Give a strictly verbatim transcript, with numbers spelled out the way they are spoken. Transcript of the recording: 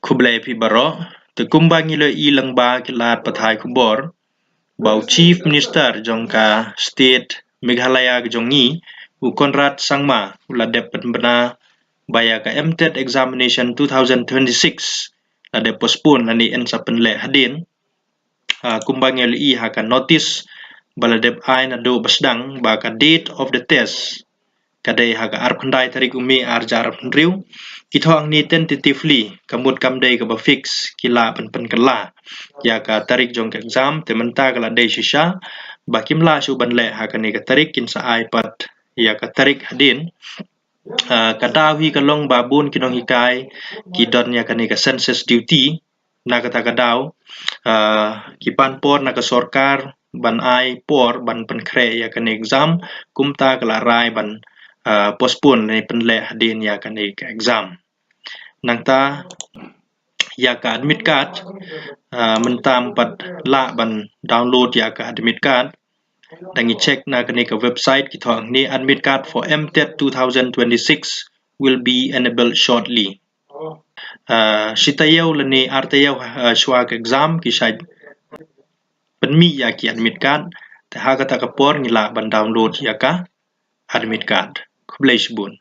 Khublei phi baroh. Te kumba ngi la ïohi lyngba ki lad pathai khubor, ba u Chief Minister jong ka State Meghalaya ka jong ngi, u Conrad Sangma, u la dep pynbna ba ïa ka MTET examination two thousand twenty-six la dep postpone lane yn sa pynleh hadien. Ah, kumba ngi la ïohi ha ka notice ba la dep ai naduh ba sdang, ba ka date of the test ka dei ha ka arphew khyndai tarik u May ar hajar arphew hynriew. Ki thoh hangne tentatively, ka mut kam dei kaba fix, ki lah ban pynkylla ïa ka tarik jong ka exam. Te mynta ka la dei shisha ba kim lah shuh ban leh ha kane ka tarik, kin sa ai pat ïa ka tarik hadien. Ah, ka daw hi ka long ba bun ki nonghikai ki don ïa kane ka census duty. Na kata ka daw, ah, ki pan por na ka sorkar ban ai por ban pynkhreh ïa kane exam, kumta ka la rai ban, ah, postpone ne pynleh hadien ïa kane ka exam. Nangta ïa ka admit card, ah, mynta ym pat lah ban download ïa ka admit card. Dang ïa check na kane ka website, ki thoh hangne, admit card for MTET two thousand twenty-six will be enabled shortly. Ah, shi taïew lane ar taïew, ah, shuwa ka exam ki shait pynmih ïa ki admit card. Te ha kata ka por ngi lah ban download ïa ka admit card. Khublei shibun.